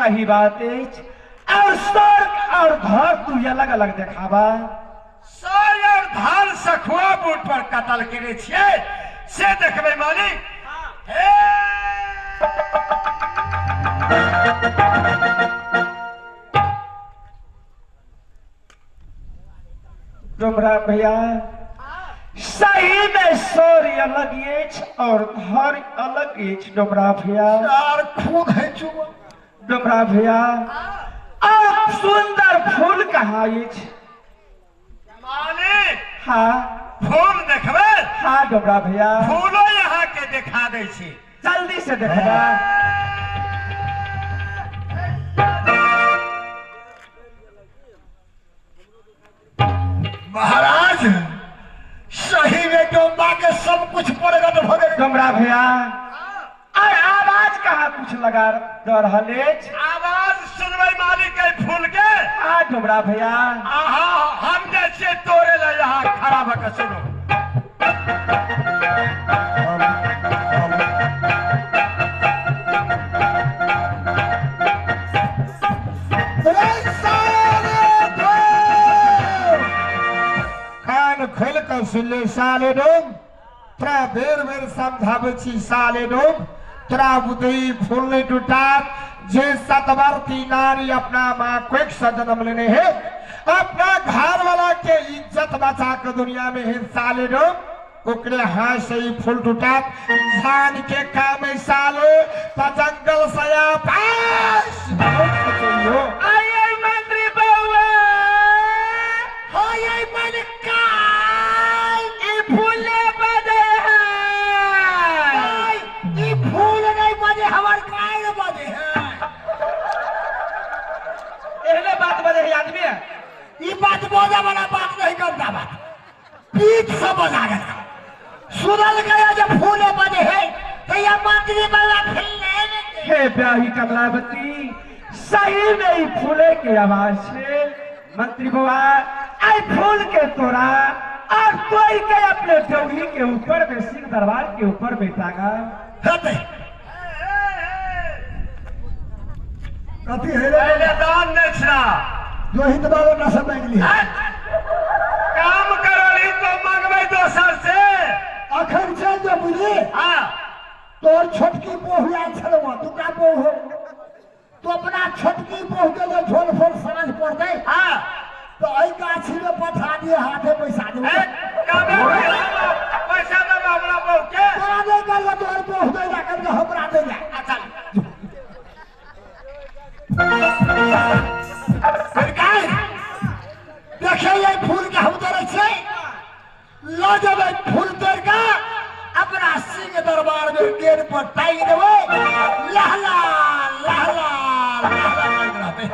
सही बात अछि। और स्वर्ग और धर तू अलग अलग देखाबा। स्वर्ग और धर सखुआ बूट पर कतल केने छियै से देखबै मालिक। हे डोमरा भैया सही में स्वर्ग अलग अछि और धर अलग अछि डोमरा भैया। यार खून है चुमा डोमरा भैया। और सुंदर फूल कहाँ अछि मालिक? हाँ फूल देखबै? हाँ डोमरा भैया। फूलो यहाँ के देखा दै छी। जल्दी से देखबा। महाराज सही में डोमरा के सब कुछ प्रकट भ गेल। डोमरा भैया और आवाज कहाँ कुछ लगा रहल अछि? आवाज सुनबै मालिक के फूल के? हाँ डोमरा भैया। आहा हम जे छियै तोरे लए यहाँ खड़ा भऽ के सुनू। कान खोल कऽ सुनले साले डोम, तोरा बेर बेर समझाबै छी साले डोम, तोरा बुते ई फूल नहीं टूटत। जे सतवर्ती नारी अपना माँ कोख से जन्म लेने है, अपना घर वाला के इज्जत बचा के दुनिया में है साले डोम, ओकरे हाथ से ही फूल टूटत। जान के काम है साले त जंगल से पास। आइए मंत्री बउआ। हाय मन काय ई फूले बजे है। ई फूल नहीं बजे हमर काय बजे है। एहने बात बजे है आदमी। ई बात बजे वाला बात नहीं करता, बात पीठ से बजा गया। सुनल गया जब फूल बजे है तो यह मंत्री बउआ फूल नहीं। हे ब्याही कमलावती सही में ई फूले के आवाज से मंत्री बउआ आई फूल के तोड़ा और तोड़ के अपने डौरी के ऊपर में सिंह दरबार के ऊपर में टांगा। कथी है रे? पहले दान नहीं छा। जो हित बाबा ना सब मांग ली। काम करली तो मांगबै दोसर से। अखन चल जो बुझली। हाँ तोर छोटकी बहु आयल छलौ, दूटा बहु हो तो अपना छोटकी बहु के जे झोल फोल साँझ पड़तै। हाँ तो एहि गाछी में पठा दिए हाथे पैसा देबै। पैसा देबै हमरा बहु के। तोरा नहि कहलौ तोहर बहु दै ला, कहलकै हमरा दै ला। अच्छा सरकार देखिए ये फूल के हम तोड़ै छियै, लऽ जेबै फूल तोड़ि कऽ अपना सिंह दरबार में गेट पर टांगि देबै, लहला लहला लहला करैत रहतै।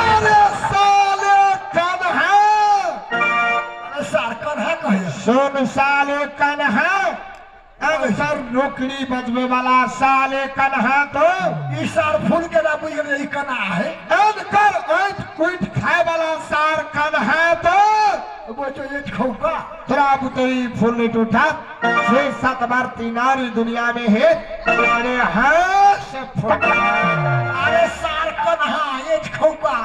अरे साले कन्हा। अरे सार कन्हा कहैया। सुन साले कन्हा, अक्सर नौकरी बजबे वाला साले कन्हा तो ई सार फूल के ना बुझि गेलै ई कन्हा है। अनकर ऐठ कुट खाए वाला सार कन्हा तो बोचो ये खौका। तोरा बुते ई फूल नहीं टूटा। जे सतवर्ती नारी दुनिया में है ओकरे हाथ से फूल। अरे सार कन्हा ये खौका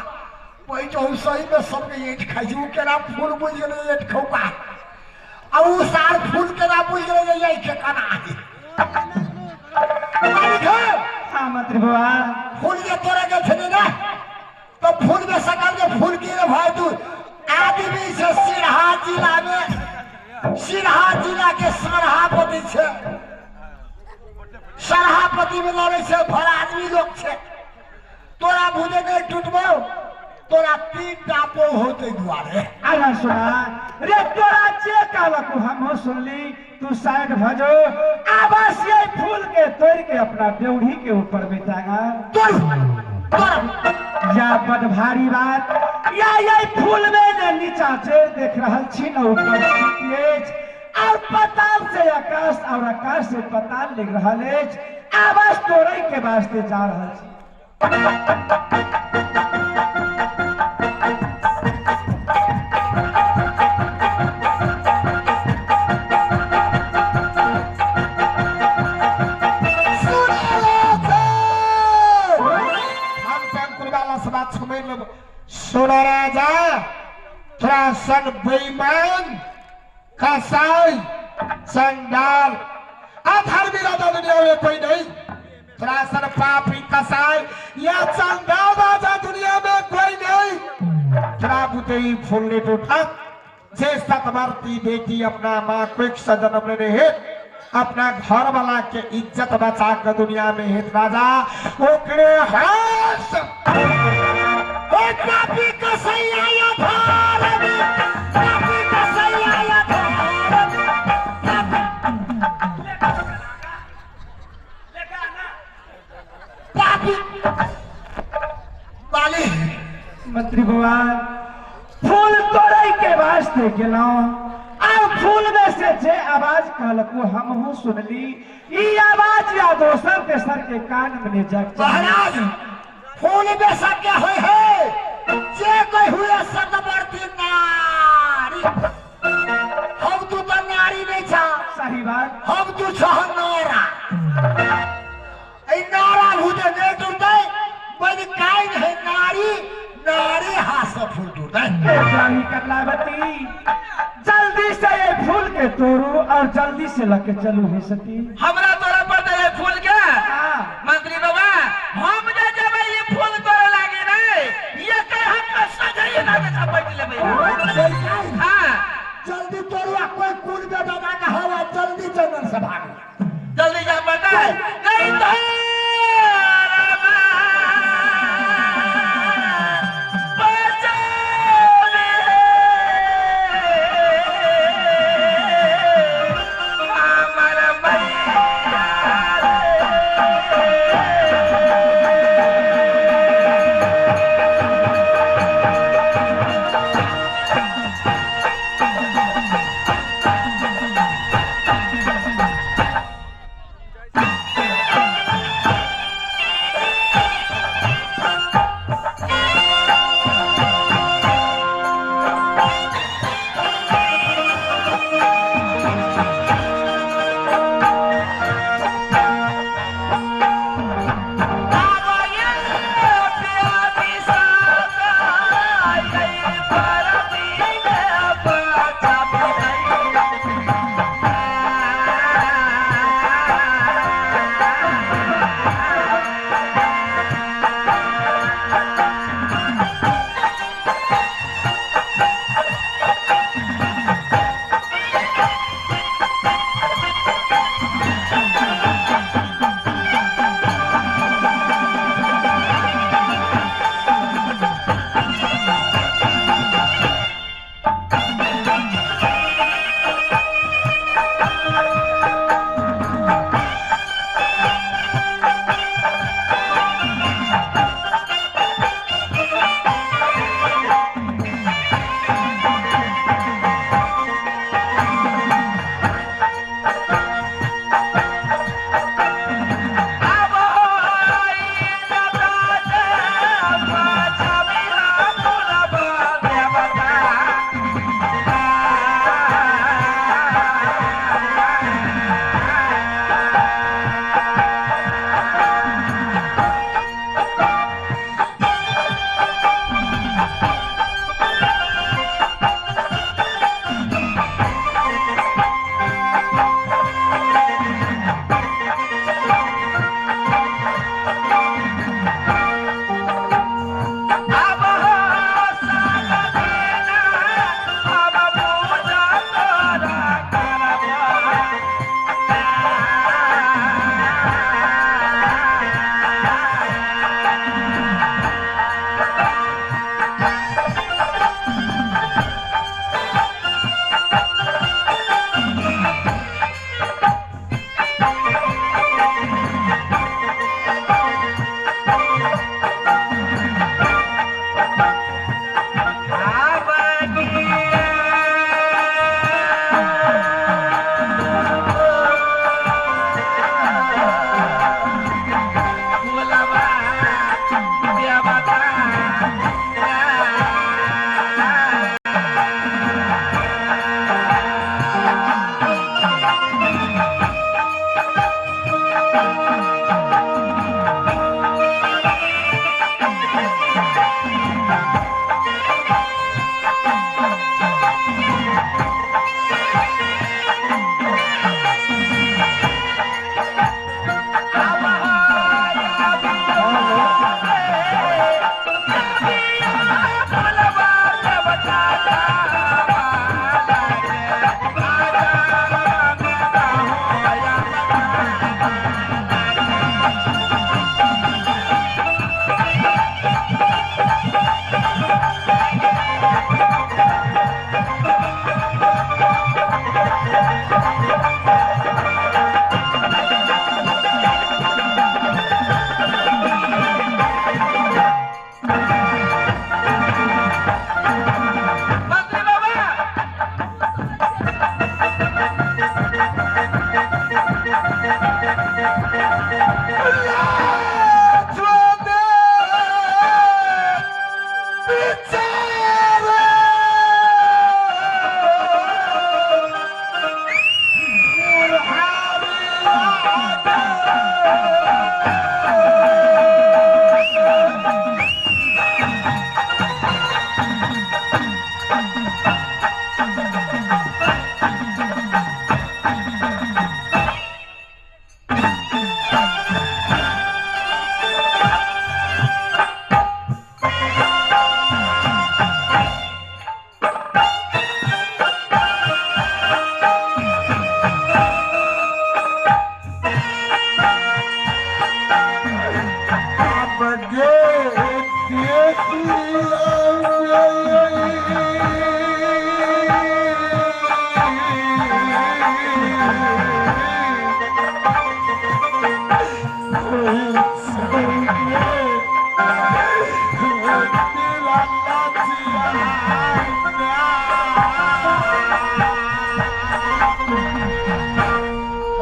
पैचो सही में सबके ये खाइ छै, उ केना फूल बुझि गेलै ये खौका, आ उ सार फूल केना बुझि गेलै ये के कन्हा है। मालिक हाँ मंत्री बउआ फूल जे तोड़े गेल छलै ना तो फूल में सकल जे फूल की रे भाई तू आदमी से सिरहा जिला में, सिरहा जिला के सरहापति छै, सरहापति में लड़ै छै भर आदमी लोग छै। तोरा भुजे नहि टूटबौ, तोरा 3 टा बहु होतै दुआरे। आला सुना रे तोरा जे कहलक हमहूँ सुनली, तू साइड भजो आवास ये फूल के तोड़ के अपना ड्योढ़ी के ऊपर में टांगा। तोड़ तोड़ या बड़ भारी बात या ये फूल में ने नीचा चढ़ देख रहल छी न ऊपर अछि और पताल से आकाश और आकाश से पताल लिख रहल अछि। आवास तोड़े के वास्ते जा रहल छी। पाछू में लेब। सुन राजा, तोरा सन बेईमान कसाई चंडाल अधर्मी राजा दुनिया में कोई नहीं। तोरा सन पापी कसाई या चंडाल राजा दुनिया में कोई नहीं। तोरा बुते ई फूल नहीं टूटा जे सतमर्ती बेटी अपना माँ क्विक से जन्म लेने है, अपना घर वाला के इज्जत बचा कर दुनिया में हित राजा ओकरे हंस। ओ पापी कसैया या भारत, पापी कसैया या भारत, पापी बाली। मंत्री भगवान फूल तोड़े के वास्ते गेलहुं और फूल में से जे आवाज कहलको हमहू सुनली। ई आवाज या दोसर तेसर के कान में नहीं जाग। महाराज फूल में सके होय है जे कोई हुए सतवर्ती नारी। हम तू तो नारी नहीं छा। सही बात। हम तू छह नारा। ए नारा भूते नहीं टूटते बन काइन है नारी, नारी हाथ से फूल टूटते। रानी कमलावती जल्दी से ये फूल के तोड़ू और जल्दी से लके चलू हे सती। हमरा तोरा पड़ते ये फूल के। मंत्री बाबा हम जे जब ये फूल तोड़े लागे रे ये के हम सजाइए ना के झपट लेबै। हां जल्दी तोड़ू, कोई कुल में दबा ना हवा, जल्दी जंगल से भाग, जल्दी जा पड़ता है नहीं तो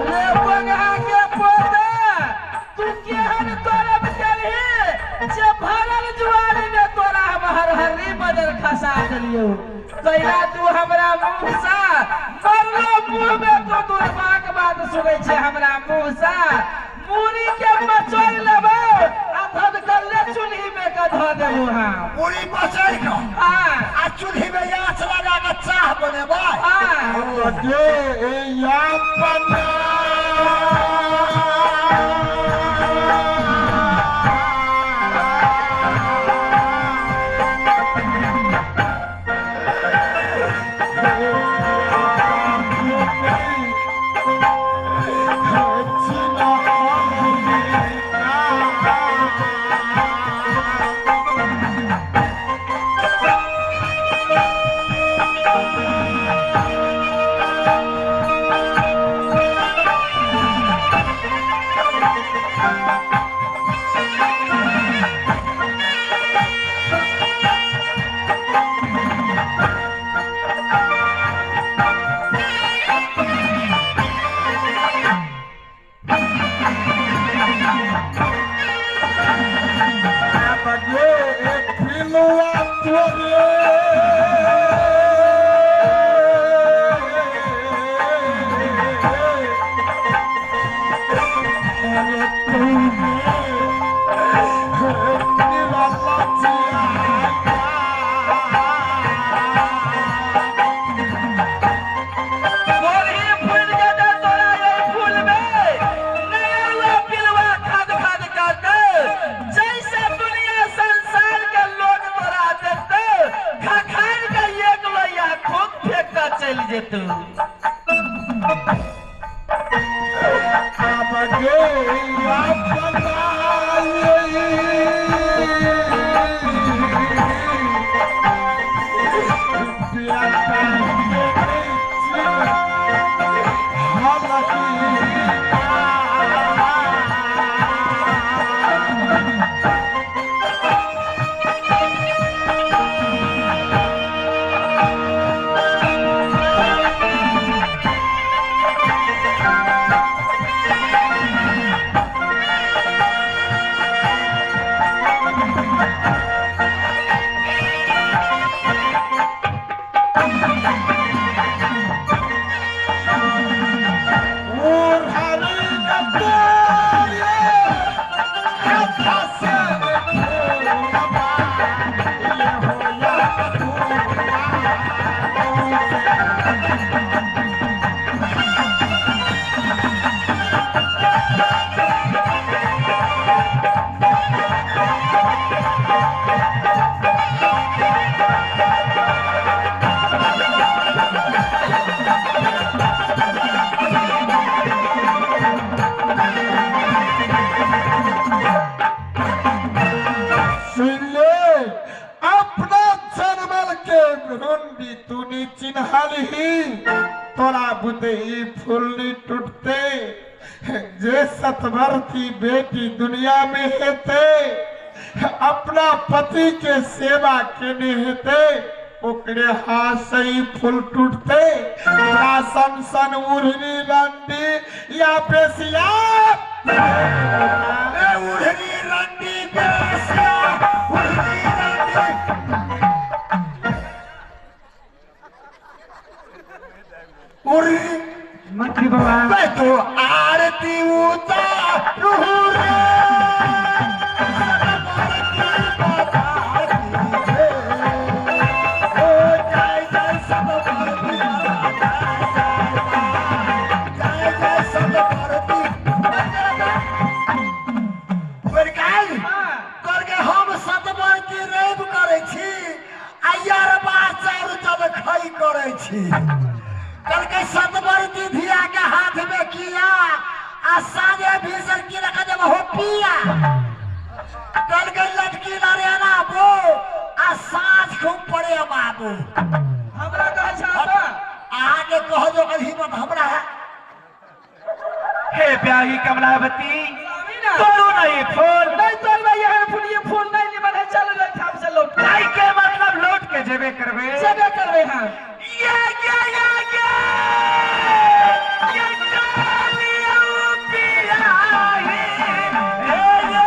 रे बगहा के पोता, तू केहन करब केलही जे भरल जुआरी में तोरा हम हरहरी बदल खसा देलियौ। कैला तू हमरा मुँह सँ मरलो मुँह में तू दुर्भाग बात सुनै छै। हमरा मुँह सँ मूड़ी के मचोड़ि लेबौ आ धधकले चूल्ही में के धऽ देबौ हम। पूरी मचोड़ि कऽ हाँ आ चूल्ही में आँच लगा कऽ चाह बनेबै। हाँ गे यापना गोरही फूल के दे तोरा एहि फूल में नयरुआ पिलुआ खाद खाद करतौ। जैसे दुनिया संसार के लोग तोरा देखतौ खखार के एक लोहिया खूब फेंक के चलि जेतौ। सुन ले अपना जनमल के भ्रूंडी तूनी चिन्हलही तोरा बुते ई फूलनी टूटते जे सतवर्ती बेटी दुनिया में हेते अपना पति के सेवा केने हेते ओकरे हाथ से ई फूल टूटते। तोरा सन सन उड़नी रंडी या पेशिया ए उड़नी रंडी बेसिया उड़नी रंडी उड़नी मंत्री बाबा मैं तो आरती उतारू रे ओ जय जय सतवर्ती जय जय सतवर्ती। बरकाल करके हम सतवर्ती रैब करै छी आ यार बाचार जल खै करै छी। कल सतवर्ती धिया के हाथ में किया आ साझे भीषण की रखा जब हो पिया। कल के लटकी लरेना वो आबू। हमरा कहै छै आबा। अहाँके कह जो हिम्मत हमरा है। हे प्यारी कमलावती, तोड़ू ना ये फूल। नहीं तोड़बै एहन फूल, ये फूल नहीं निमन है। चल ठाम से लौट। नहीं के मतलब लौट के जेबे करबे। जेबे करबे हम। ये ये ये ये ये डालियो पिया हे ये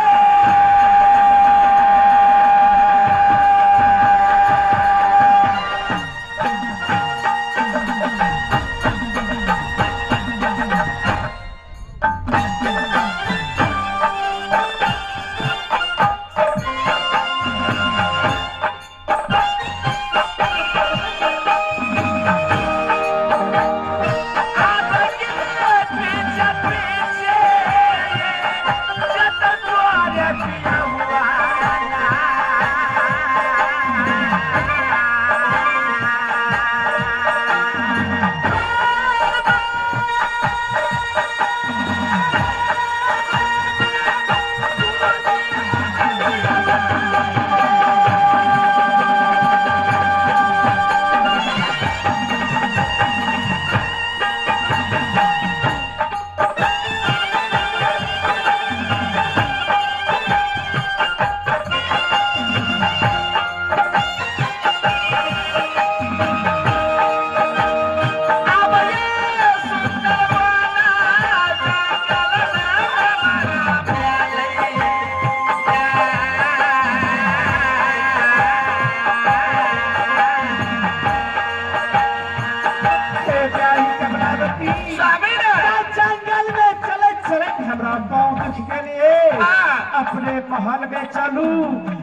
अपने महल में चलू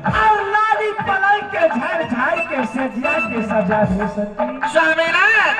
और लाली पलंग के झाड़ झाड़ के सजिया के सजा दे सती। स्वामीनाथ,